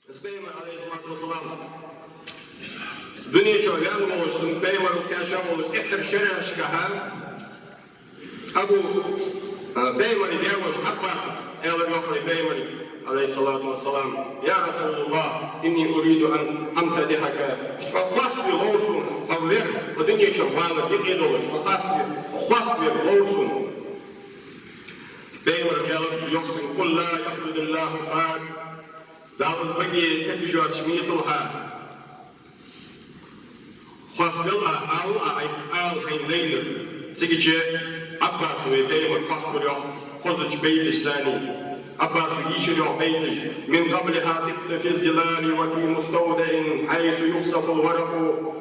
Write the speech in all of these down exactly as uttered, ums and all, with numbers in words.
Из Пайхамар, Ӏалайхи ссалату вассалам, дунен чу ваьнна волаш, цун Пайхамар кхаьча волаш, тӀеххьара шерашкахьа Абу, а, Пайхамара даь-воша Ӏаббаса аьлар йоах Пайхамарга, Ӏалайхи ссалату вассалам: «يا رسول الله، إني أريد أن أمتدحك». Хьо хоаставе ловр сона, хьо вер, хьо дунен чу валар юкъе долаш, хьо хоаставе, хьо хоаставе ловр сона. Пайхамара аьлар йоах цунга: «قل لا يقبض الله فاك». Дала из баге ца бижоацаш ма йиталахь. Хоаставел Ӏа, ала Ӏа, Ӏайха ала хьайна лайнар. Цигача Ӏаббаса вай Пайхамар хоаставир йоах хозача байташца. Ӏаббаса дийшар йоах байташ: «من قبلها طبت في الظلال وفي مستودع حيث يخسف الورق،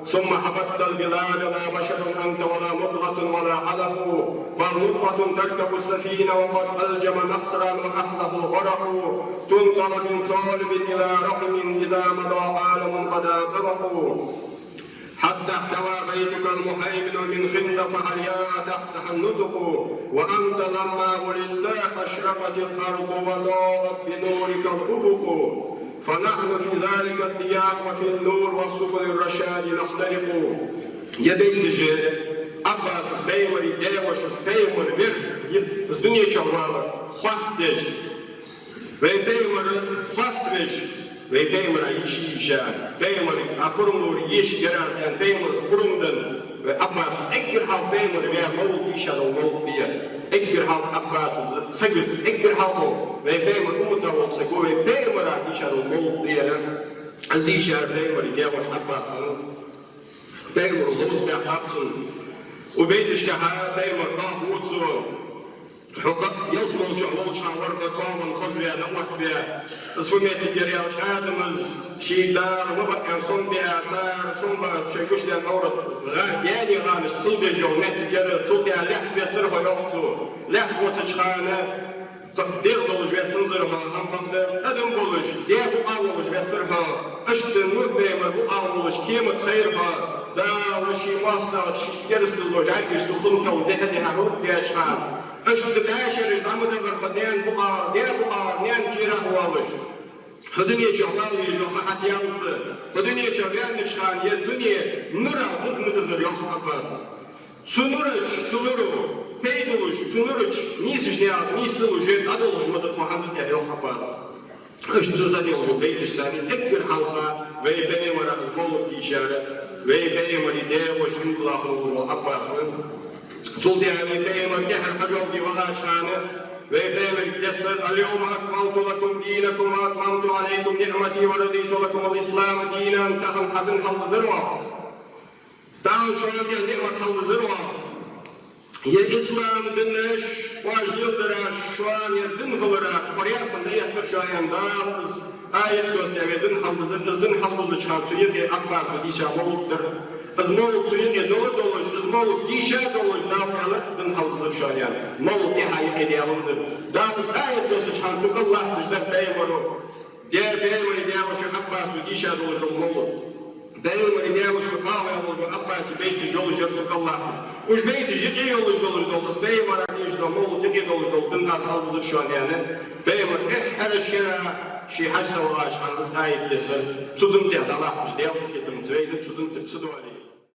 ثم حبست البلاد لا بشر أنت ولا مضغة ولا علق، بل نطفة تركب السفينة وقد ألجم نسرا وأهله الغرق، تنقل من صالب إلى رحم إذا مضى عالم قد انطلق، حتى احتوى بيتك المهيمن من خندف علياء تحتها النطق، وأنت لما ولدت أشرقت الأرض وضاءت بنورك الأفق، فنحن في ذلك الضياء وفي النور وسبل الرشاد نخترق». Ер байташ Ӏаббаса, Пайхамара даь-воша, Пайхамара вер, из дунен чу валар хоаставеш, вай Пайхамар хоаставеш, вай Пайхамара йиш йийша, Пайхамарга а пурам лора йиш яр аз аьнна, Пайхамара пурам даь, вай Ӏаббаса эггара хьалха Пайхамара ваь мовлат дийша дола мовлат да ер. Эггара хьалха Ӏаббаса сага, эггара хьалха вай Пайхамара уммата волча саго вай Пайхамара дийша дола мовлат да ер. Из дийшар Пайхамара даь-воша Ӏаббаса. Пайхамара ловца баьхаб цунна. Укх байташкахьа Пайхамар кхоаб цо: «Хьо ялсмала чу волча хана вар хьо, тоам хозаваь, оттаваь. Из фу моттиг яр аьлча, Адама шийга Дала ма баа аьнна сом биа, цар сом баа, шоай гучадаьнна Ӏоврат гӀа-, гаьна гӀанашца хьулбеш йола моттиг яр из. Цул тӀехьа лаьтта весар хьо», йоах цо. Лаьтта воссача хана дегӀ долаш вессанзар хьо, амма бакъда адам волаш, даь букъа волаш вессар хьо. Иштта Нухь-Пайхамара букъа волаш кемат хайра хьо. Дала ший моастагӀчо шийца керастал дола жӀаргаш цу хӀаман тӀа дехьа-дехьа хӀуттадаьча хана, иштта бӀаьшераш дӀа ма дахар хьо даь букъа, даь букъа, наьна кера волаш. Хьо дунен чу вала везаш хьо хьатӀаяллалца, хьо дунен чу ваьннача хана ер дуне нура диза ма дизар, йоах Ӏаббаса. Цу нура чу, цу нуро пайда луш, цу нура чу нийсача наькъа нийсса луш, дӀадолхаш ма да тхо хӀанз а тӀехьа, йоах Ӏаббаса. Иштта цо ца делхаш байташца эггара хьалха вай Пайхамара из мовлат дийшар, вай Пайхамара даь-воша Ӏабдуллахь волаш вола Ӏаббас ва. Цул тӀехьа вай Пайхамар тӀехьара хьажол де вахача хана вай Пайхамарга дессар: «اليوم أكملت لكم دينكم وأتممت عليكم نعمتي ورضيت لكم الإسلام دينا». Тахан хьа дин хьалдизар оаха. Тахан шоана тӀа ниӀмат хьалдизар оаха. Ер ислам дин шоана леладар, шоана ер дин хилар, кхо раьза хинна дӀаэттар шо аьнна, Дала из аят доссадаь вай дин хьалдизар. Из дин хьалдузача хана цу юкъе Ӏаббаса дийша мовлат дар. Из мовлат цу юкъе дола долаш, из мовлат дийша долаш, Дала аьлар дин хьалдизар шоана аьнна. Мовлат тӀехьа юкъе даьланзар. Дала из аят доссача хана цу кӀал латташ дар Пайхамаро. Даь, Пайхамара даь-воша Ӏаббаса дийша долаш дола мовлат. Пайхамара даь-воша кхоаваь волаш вола Ӏаббаса байташ йолаш яр цу кӀал латташ. Уж байташ юкъе йолаш долаш дола, из Пайхамара дийша дола мовлат юкъе долаш дола дин аз хьалдизар шоана аьнна, Пайхамар тӀеххьара шера ший хьажцӀа вахача хана из аят дессар. Цу дин тӀа дӀалатташ Даьла къахетамца вайна цу дин тӀара ца доале.